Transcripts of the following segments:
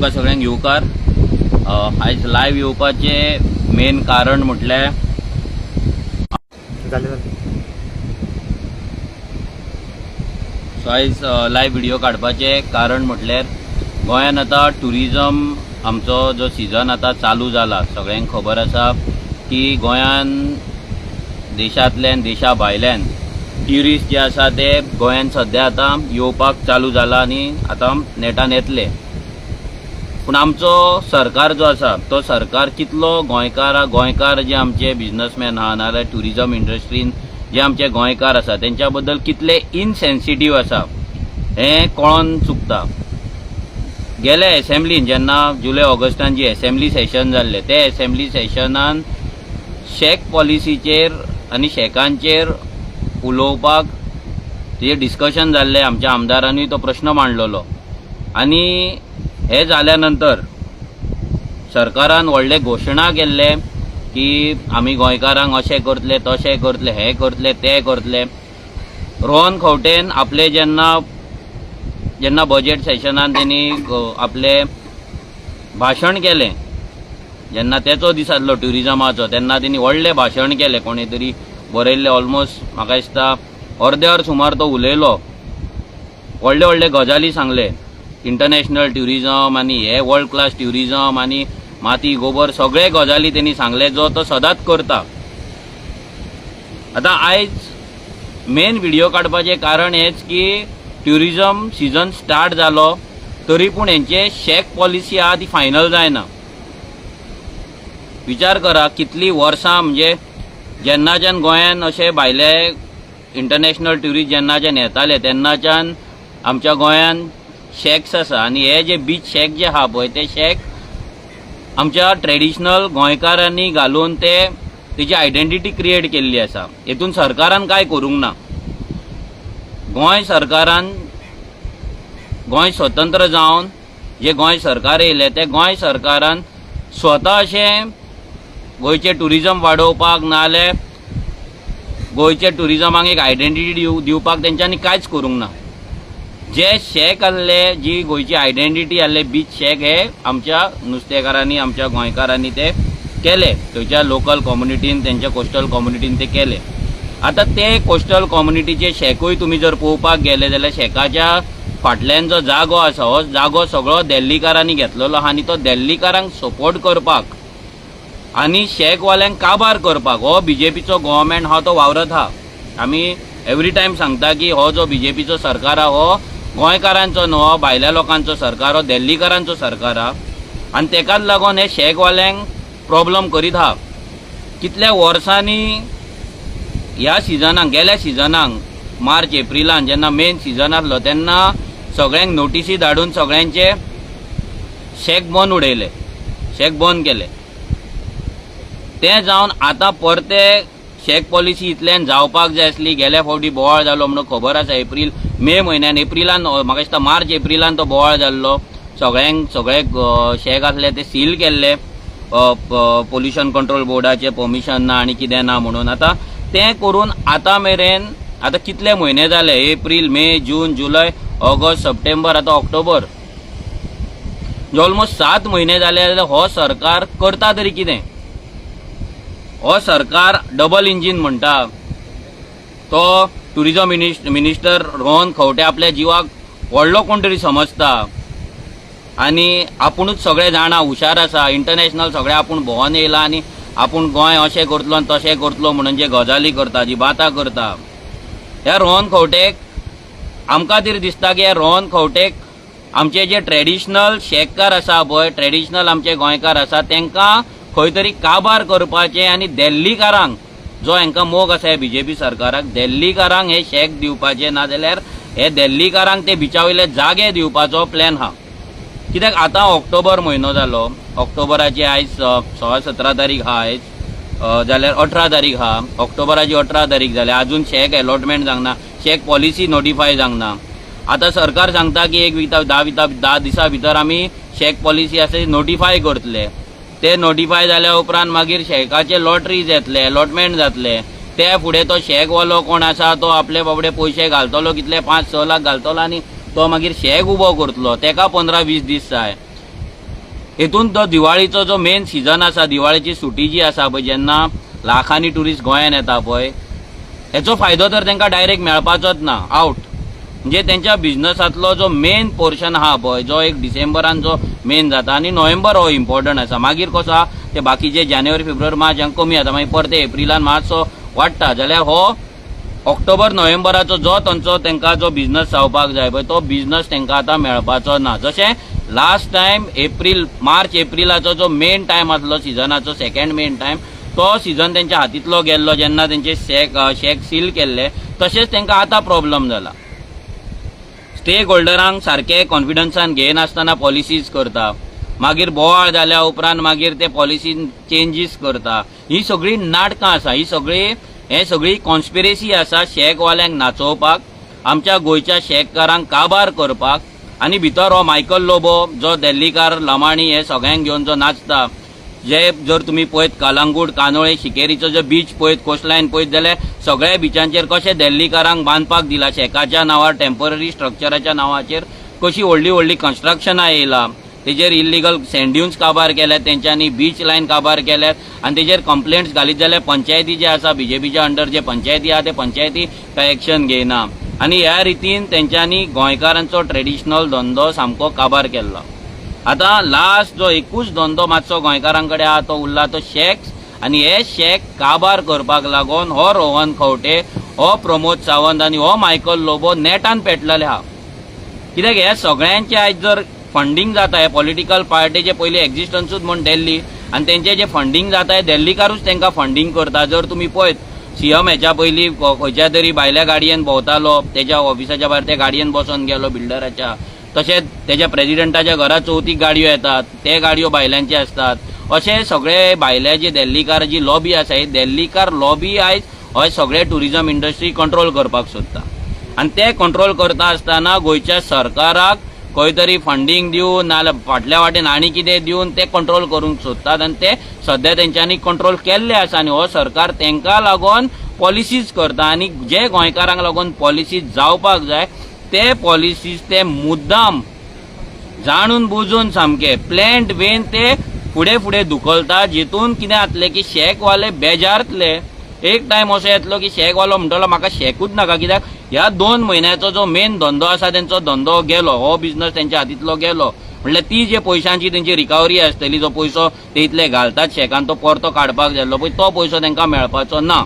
तुमकां सगळ्यांक येवकार. आयज लायव्ह येवपाचें मेन कारण म्हटल्यार जालें जालें. सो आयज लायव्ह व्हिडिओ काडपाचें कारण म्हटल्यार गोंयान आतां ट्युरिजम आमचो जो सिजन आतां चालू जाला. सगळ्यांक खबर आसा की गोंयान देशांतल्यान देशा भायल्यान ट्युरिस्ट जे आसा ते गोंयान सद्या आतां येवपाक चालू जाला आनी आतां नेटान येतले. पूण आमचो सरकार जो आसा तो सरकार कितलो गोंयकार जे आमचे बिजनसमॅन आहा नाजाल्यार ट्युरिजम इंडस्ट्रीन जे आमचे गोंयकार आसा तेंच्या बद्दल कितले इनसेन्सिटीव आसा हें कळोन चुकता. गेल्या एसेंब्लीन जेन्ना जुलय ऑगस्टान जी एसेंब्ली सेशन जाल्लें ते एसेंब्ली सेशनान शॅक पॉलिसीचेर आनी शॅकांचेर उलोवपाक तेजेर डिस्कशन जाल्लें. आमच्या आमदारांनी तो प्रश्न मांडलेलो आनी हे जाल्या नंतर सरकारान व्हडले घोशणा केल्ले की आमी गोंयकारांक अशें करतले, तशें करतले, हें करतले, तें करतले. रोहन खंवटेन आपले जेन्ना जेन्ना बजेट सेशनान तेणी आपलें भाशण केलें, जेन्ना तेचो दीस आसलो ट्युरिजमाचो, तेन्ना तेणी व्हडलें भाशण केलें. कोणें तरी बरयल्लें, ऑलमोस्ट म्हाका दिसता अर्द्यावर सुमार तो उलयलो. व्हडले व्हडले गजाली सांगले, इंटरनॅशनल ट्युरिजम आनी हे वर्ल्ड क्लास ट्युरिजम आनी माती गोबर सगळे गजाली तेणी सांगले, जो तो सदांच करता. आतां आयज मेन व्हिडिओ काडपाचें कारण हेंच की ट्युरिजम सिजन स्टार्ट जालो तरी पूण हेंचे शॅक पॉलिसी आहा ती फायनल जायना. विचार करा कितली वर्सां, म्हणजे जेन्नाच्यान गोंयान अशे भायले इंटरनॅशनल ट्युरिस्ट जेन्नाच्यान येताले तेन्नाच्यान आमच्या गोंयान शॅक्स आसा आनी हे जे बीच शॅक जे आहा पळय ते शॅक आमच्या ट्रेडिशनल गोंयकारांनी घालून ते तेजी आयडेंटिटी क्रिएट केल्ली आसा. हेतून सरकारान कांय करूंक ना. गोंय सरकारान गोंय स्वतंत्र जावन जे गोंय सरकार येयलें ते गोंय सरकारान स्वता अशें गोंयचें ट्युरिजम वाडोवपाक नाजाल्यार गोंयच्या ट्युरिजमाक एक आयडेंटिटी दिवपाक तेंच्यांनी कांयच करूंक ना. जे शॅक आहले, जी गोंयची आयडेंटिटी आहले बीच शॅक, हे आमच्या नुस्तेकारांनी, आमच्या गोंयकारांनी ते केले. थंयच्या लोकल कम्युनिटीन, तेंच्या कोस्टल कम्युनिटीन ते केले. आतां ते कोस्टल कम्युनिटीचे शॅकूय तुमी जर पळोवपाक गेले जाल्यार शॅकाच्या फाटल्यान जो जागो आसा हो जागो सगळो दिल्लीकारांनी घेतलेलो आहा आनी तो दिल्लीकारांक सपोर्ट करपाक आनी शॅकवाल्यांक काबार करपाक हो बीजेपीचो गव्हर्मेंट आहा तो वावरत आहा. आमी एवरी टायम सांगता की हो जो बीजेपीचो सरकार आहा हो गोंयकारांचो न्हू, हो भायल्या लोकांचो सरकार, हो दिल्लीकारांचो सरकार आहा आनी तेकाच लागून हे शॅकवाल्यांक प्रॉब्लम करीत आहा. कितल्या वर्सांनी ह्या सिजनाक, गेल्या सिजनाक मार्च एप्रिलान जेन्ना मेन सिजन आसलो तेन्ना सगळ्यांक नोटिसी धाडून सगळ्यांचे शॅक बंद उडयले, शॅक बंद केले. तें जावन आतां परते शॅक पॉलिसी इतल्यान जावपाक जाय आसली. गेल्या फावटी बोवाळ जालो म्हणून खबर आसा. एप्रील मे म्हयन्यान, एप्रिलान, म्हाका दिसता मार्च एप्रिलान तो बोवाळ जाल्लो. सगळ्यांक सगळे शॅक आसले ते सील केल्ले, पोल्युशन कंट्रोल बोर्डाचें परमिशन ना आनी कितें ना म्हणून. आतां तें करून आतां मेरेन आतां कितले म्हयने जाले, एप्रील, मे, जून, जुलय, ऑगस्ट, सप्टेंबर, आतां ऑक्टोबर, ऑलमोस्ट 7 म्हयने जाले जाल्यार हो सरकार करता तरी कितें? हो सरकार डबल इंजीन म्हणटा, तो ट्युरिजम मिनिस्टर रोहन खंवटे आपल्या जिवाक व्हडलो कोण तरी समजता आनी आपुणूच सगळे जाणा, हुशार आसा, इंटरनॅशनल सगळे आपूण भोंवन येयला आनी आपूण गोंय अशें करतलो आनी तशें करतलो म्हणून जे गजाली करता, जी बातां करता. ह्या रोहन खंवटेक आमकां तरी दिसता की ह्या रोहन खंवटेक आमचे जे ट्रेडिशनल शेतकार आसा पळय, ट्रेडिशनल आमचे गोंयकार आसा, तांकां खंय तरी काबार करपाचें आनी दिल्लीकारांक जो हांकां मोग आसा ह्या बीजेपी सरकाराक, दिल्लीकारांक हे शॅक दिवपाचे, नाजाल्यार हे दिल्लीकारांक ते बिचा वयले जागे दिवपाचो प्लॅन आहा. कित्याक आतां ऑक्टोबर म्हयनो जालो, ऑक्टोबराची आयज 16-17 तारीख आहा आयज, जाल्यार 18 तारीख आहा, ऑक्टोबराची 18 तारीख जाल्या, अजून शॅक एलॉटमेंट जावंक ना, शॅक पॉलिसी नोटिफाय जावंक ना. आतां सरकार सांगता की एक विता धा विता 10 दिसां भितर आमी शॅक पॉलिसी आसा ती नोटिफाय करतले. ते नोटिफाय जाल्या उपरांत मागीर शॅकाचे लॉटरीज येतले, अलॉटमेंट जातले. ते फुडें तो शॅकवालो कोण आसा तो आपले बाबडे पयशे घालतलो, कितले 5-6 लाख घालतलो आनी तो मागीर शॅक उबो करतलो, तेका 15-20 दीस जाय. हेतून तो दिवाळीचो जो मेन सिजन आसा, दिवाळीची सुटी जी आसा पळय, जेन्ना लाखांनी ट्युरिस्ट गोंयान येता पळय, हेचो फायदो तर तांकां डायरेक्ट मेळपाचोच ना. आवट म्हणजे तेंच्या बिझनसांतलो जो मेन पोर्शन आहा पळय, जो एक डिसेंबरान जो मेन जाता आनी नोव्हेंबर हो इम्पॉर्टंट आसा. मागीर कसो आहा ते बाकीचे जानेवारी फेब्रुवारी मार्च हांगा कमी जाता, मागीर परते एप्रिलान मातसो वाडटा. जाल्यार हो ऑक्टोबर नोव्हेंबराचो जो तांचो तांकां जो बिझनस जावपाक जाय पळय, तो बिझनस तांकां आतां मेळपाचो ना. जशें लास्ट टायम एप्रील मार्च एप्रिलाचो जो मेन टायम आसलो सिजनाचो, सेकंड मेन टायम, तो सिजन तेंच्या हातींतलो गेल्लो जेन्ना तेंचे शॅक सील केल्ले, तशेंच तांकां आतां प्रॉब्लम जाला. स्टेक होल्डरांक सारके कॉन्फिडन्सान घेयनासतना पॉलिसीज करता, मागीर बोवाळ जाल्या उपरांत मागीर ते पॉलिसीन चेंजीस करता. ही सगळी नाटकां आसा, ही सगळी हे सगळी कॉन्स्पिरसी आसा शॅकवाल्यांक नाचोवपाक, आमच्या गोंयच्या शॅककारांक काबार करपाक. आनी भितर हो मायकल लोबो जो दिल्लीकार लमाणी हे सगळ्यांक घेवन जो नाचता, जे जर तुमी पळयत कलंगूट कांदोळे शिकेरीचो जो बीच पळयत, कोस्टलायन पळयत जाल्यार सगळ्या बिचांचेर कशें दिल्लीकारांक बांदपाक दिला शॅकाच्या नांवार, टेंपररी स्ट्रक्चराच्या नांवाचेर कशी व्हडली व्हडली कन्स्ट्रक्शनां येयला, तेजेर इल्लिगल सँड्युन्स काबार केल्यात तेंच्यांनी, बीच लायन काबार केल्यात. आनी तेजेर कंप्लेंट्स घालीत जाल्यार पंचायती जे आसा, बीजेपीच्या अंडर जे पंचायती आहा, ते पंचायती कांय एक्शन घेयना. आनी ह्या रितीन तेंच्यांनी गोंयकारांचो ट्रेडिशनल धंदो सामको काबार केल्लो. आतां लास्ट जो एकूच धंदो मातसो गोंयकारां कडेन आहा तो उरला तो शॅक्स. आनी हे शॅक काबार करपाक लागून हो रोहन खंवटे, हो प्रमोद सावंत आनी हो मायकल लोबो नेटान पेटलेले आहा. कित्याक हे सगळ्यांचे आयज जर फंडींग जाता, हे पॉलिटिकल पार्टीचे पयली एक्झिस्टन्सूच म्हूण दिल्ली, आनी तेंचे जे फंडींग जाता हे दिल्लीकारूच तांकां फंडींग करता. जर तुमी पळयत, सीएम हेच्या पयलीं खंयच्या तरी भायल्या गाडयेन भोंवतालो, तेच्या ऑफिसाच्या भायर त्या गाडयेन बसोन गेलो बिल्डराच्या. तशेंच तेच्या प्रेजिडेंटाच्या घरा चवथीक गाडयो येतात, ते गाडयो भायल्यांचे आसतात. अशे सगळे भायले जे दिल्लीकार जी लॉबी आसा, ही दिल्लीकार लॉबी आयज हय सगळे टुरिजम इंडस्ट्री कंट्रोल करपाक सोदता. आनी ते कंट्रोल करता आसतना गोंयच्या सरकाराक खंय तरी फंडींग दिवन नाजाल्यार फाटल्या वाटेन आनी कितें दिवन ते कंट्रोल करूंक सोदतात. आनी ते सद्या तेंच्यांनी कंट्रोल केल्ले आसा. आनी हो सरकार तेंकां लागून पॉलिसीज करता आनी जे गोंयकारांक लागून पॉलिसीज जावपाक जाय ते पॉलिसीज ते मुद्दाम जाणून बुजून सामके प्लॅन्ड वेन ते फुडें फुडें धुकलता, जितून कितें जातलें की शॅकवाले बेजारतले. एक टायम असो येतलो की शॅकवालो म्हणटलो म्हाका शॅकूच नाका, कित्याक ह्या 2 म्हयन्याचो जो मेन धंदो आसा तेंचो धंदो गेलो, हो बिझनस तेंच्या हातींतलो गेलो. म्हणल्यार ती जे पयशांची तेंची रिकवरी आसतली, जो पयसो ते इतले घालतात शॅकान तो परतो काडपाक जाय आसलो पळय, तो पयसो तेंकां मेळपाचो ना.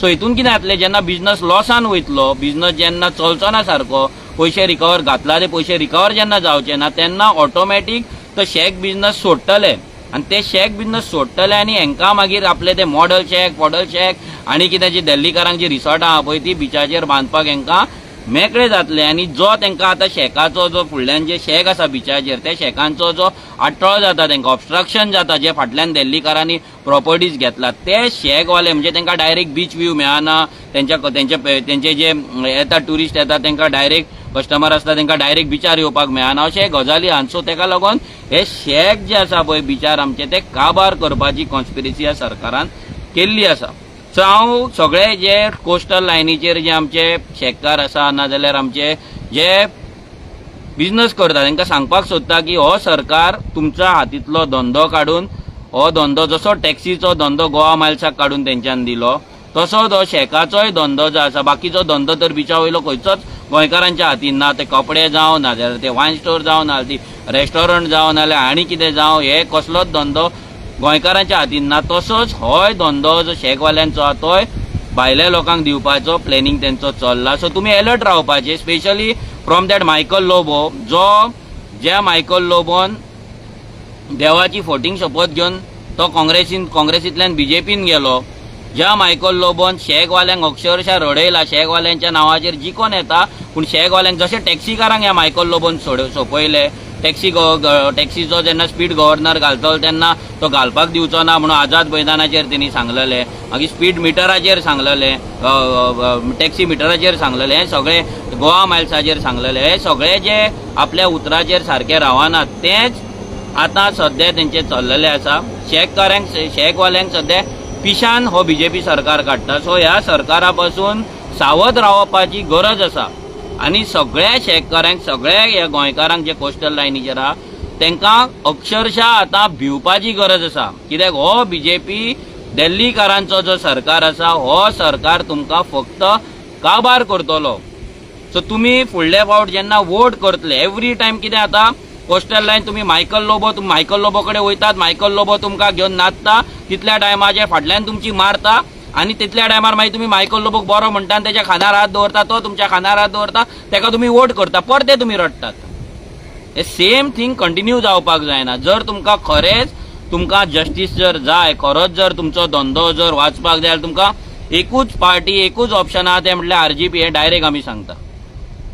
सो हितून कितें जातलें, जेन्ना बिझनस लॉसान वयतलो, बिझनस जेन्ना चलचो ना सारको, पयशे रिकवर घातला ते पयशे रिकवर जेन्ना जावचे ना, तेन्ना ऑटोमॅटीक तो शॅक बिझनस सोडटले. आनी ते शॅक बिझनस सोडटले आनी हेंकां मागीर आपले ते मॉडल शॅक, पॉडल शॅक आनी कितें जी दिल्लीकारांक जी रिसॉर्टां आहा पळय ती बिचाचेर बांदपाक हेंकां मेकळे जातले. आनी जो तेंकां आतां शॅकाचो जो फुडल्यान जे शॅक आसा बिचाचेर, त्या शॅकांचो जो आटळ जाता, तेंकां ऑबस्ट्रक्शन जाता, जे फाटल्यान दिल्लीकारांनी प्रॉपर्टीज घेतला ते शॅकवाले, म्हणजे तेंकां डायरेक्ट बीच व्यू मेळना, तेंच्या तेंचे तेंचे जे येता ट्युरिस्ट येता तेंकां डायरेक्ट कस्टमर आसता तेंकां डायरेक्ट बिचार येवपाक मेळना, अशे गजाली आहा. सो तेका लागून हे शॅक जे आसा पळय बिचार आमचे, ते काबार करपाची कॉन्स्पिरसी ह्या सरकारान केल्ली आसा. सो हांव सगळे जे कोस्टल लायनीचेर जे आमचे शेतकार आसा नाजाल्यार आमचे जे बिझनस करता तांकां सांगपाक सोदता की हो सरकार तुमच्या हातींतलो धंदो काडून, हो धंदो जसो टॅक्सीचो धंदो गोवा मायल्साक काडून तेंच्यान दिलो, तसो तो शॅकाचोय धंदो जो आसा, बाकीचो धंदो तर बिचा वयलो खंयचोच गोंयकारांच्या हातीन ना, ते कपडे जावं नाजाल्यार ते वायन स्टोर जावं नाजाल्यार ती रेस्टॉरंट जावं नाजाल्यार आनी कितें जावं, हे कसलोच धंदो गोंयकारांच्या हातीन ना. तसोच होय धंदो जो शॅकवाल्यांचो आहा तोय भायल्या लोकांक दिवपाचो प्लॅनिंग तेंचो चल्ला. सो तुमी अलर्ट रावपाचे, specially from that Michael Lobo, जो ज्या मायकल लोबोन देवाची फोटींग शपथ घेवन तो काँग्रेसींतल्यान बीजेपीन गेलो, ज्या मायकल लोबोन शॅकवाल्यांक अक्षरशः रडयला, शॅकवाल्यांच्या नांवाचेर जिकोन येता, पूण शॅकवाल्यांक जशें टॅक्सीकारांक ह्या मायकल लोबोन सोंपयले, टॅक्सीचो जेन्ना स्पीड गव्हर्नर घालतलो तेन्ना तो घालपाक दिवचो ना म्हणून आझाद मैदानाचेर तेणी सांगलेले, मागीर स्पीड मिटराचेर सांगलेले, टॅक्सी मिटराचेर सांगलेले, हे सगळे गोवा मायल्साचेर सांगलेले, हे सगळे जे आपल्या उतराचेर सारके रावनात तेच आतां सद्या तेंचे चल्लेले आसा. शॅककारांक, शॅकवाल्यांक सद्या पिशान हो बीजेपी सरकार काडटा. सो ह्या सरकारा पासून सावध रावपाची गरज आसा आनी सगळ्या शेतकऱ्यांक, सगळ्या ह्या गोंयकारांक जे कोस्टल लायनीचेर आहा तांकां अक्षरशः आतां भिवपाची गरज आसा. कित्याक हो बीजेपी दिल्लीकारांचो जो सरकार आसा, हो सरकार तुमकां फक्त काबार करतलो. सो तुमी फुडले फावट जेन्ना वोट करतले, एवरी टायम कितें जाता, कोस्टल लायन तुमी मायकल लोबो, तुमी मायकल लोबो कडेन वयतात, मायकल लोबो तुमकां घेवन नाचता, तितल्या टायमाचेर फाटल्यान तुमची मारता आनी तितल्या टायमार मागीर तुमी मायकल लोबोक बरो म्हणटा आनी तेच्या खांदार हात दवरता, तो तुमच्या खांदार हात दवरता, तेका तुमी वोट करता, परते तुमी रडटात. हे सेम थिंग कंटिन्यू जावपाक जायना. जर तुमकां खरेंच तुमकां जस्टीस जर जाय, खरोच जर तुमचो धंदो जर वाचपाक जाय जाल्यार तुमकां एकूच पार्टी, एकूच ऑप्शन आहा, तें म्हटल्यार आरजीपी. हें डायरेक्ट आमी सांगता.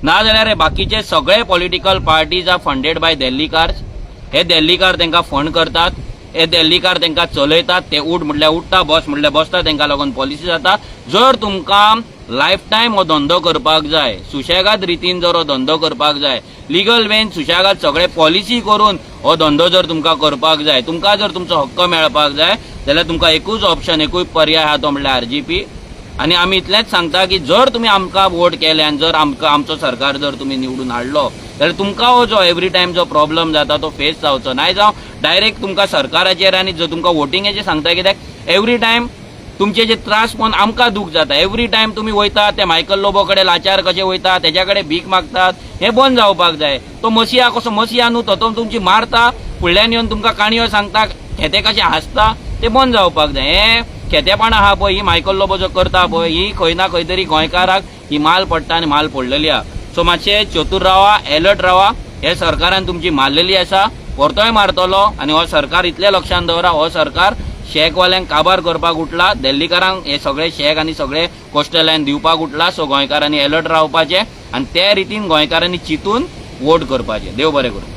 ना जाल्यार हे बाकीचे सगळे political parties are funded by Delhikars. हे दिल्लीकार तांकां फंड करतात, हे दिल्लीकार तांकां चलयतात. ते उठ म्हटल्यार उठ्ठा, बस म्हटल्यार बसता, तांकां लागून पॉलिसी जाता. जर तुमकां लायफ टायम हो धंदो करपाक जाय, सुशेगाद रितीन जर हो धंदो करपाक जाय, लिगल वेन सुशेगाद सगळे पॉलिसी करून हो धंदो जर तुमकां करपाक जाय, तुमकां जर तुमचो हक्क मेळपाक जाय जाल्यार तुमकां एकूच ऑप्शन, एकूच पर्याय आहा, तो म्हणल्यार आरजीपी. आनी आमी इतलेंच सांगता की जर तुमी आमकां वोट केले आनी जर आमकां आमचो सरकार जर तुमी निवडून हाडलो जाल्यार तुमकां हो जो एवरी टायम जो प्रॉब्लम जाता तो फेस जावचो ना. जावं डायरेक्ट तुमकां सरकाराचेर आनी जो तुमकां वोटिंगेचेर सांगता, कित्याक एवरी टायम तुमचे जे त्रास पळोवन आमकां दूख जाता. एवरी टायम तुमी वयतात ते मायकल लोबो कडेन लाचार कशे वयतात, तेज्या कडेन भीक मागतात, हें बंद जावपाक जाय. तो मसिया कसो मसिया न्हू तो, तो तुमची मारता, फुडल्यान येवन तुमकां काणयो सांगता, खेते कशें हांसता, ते बंद जावपाक जाय. हें खेतेपण आहा पळय, ही मायकल लोबो जो करता पळय, ही खंय ना खंय तरी गोंयकाराक ही माल पडटा आनी माल पडलेली आहा. सो मातशे चतूर रावा, एलर्ट रावा. हे सरकारान तुमची मारलेली आसा, परतोय मारतलो. आनी हो सरकार इतलें लक्षांत दवरा, हो सरकार शॅकवाल्यांक काबार करपाक उठला, दिल्लीकारांक हे सगळे शॅक आनी सगळे कोस्टल लायन दिवपाक उठला. सो गोंयकारांनी एलर्ट रावपाचें आनी ते रितीन गोंयकारांनी चिंतून वोट करपाचें. देव बरें करूं.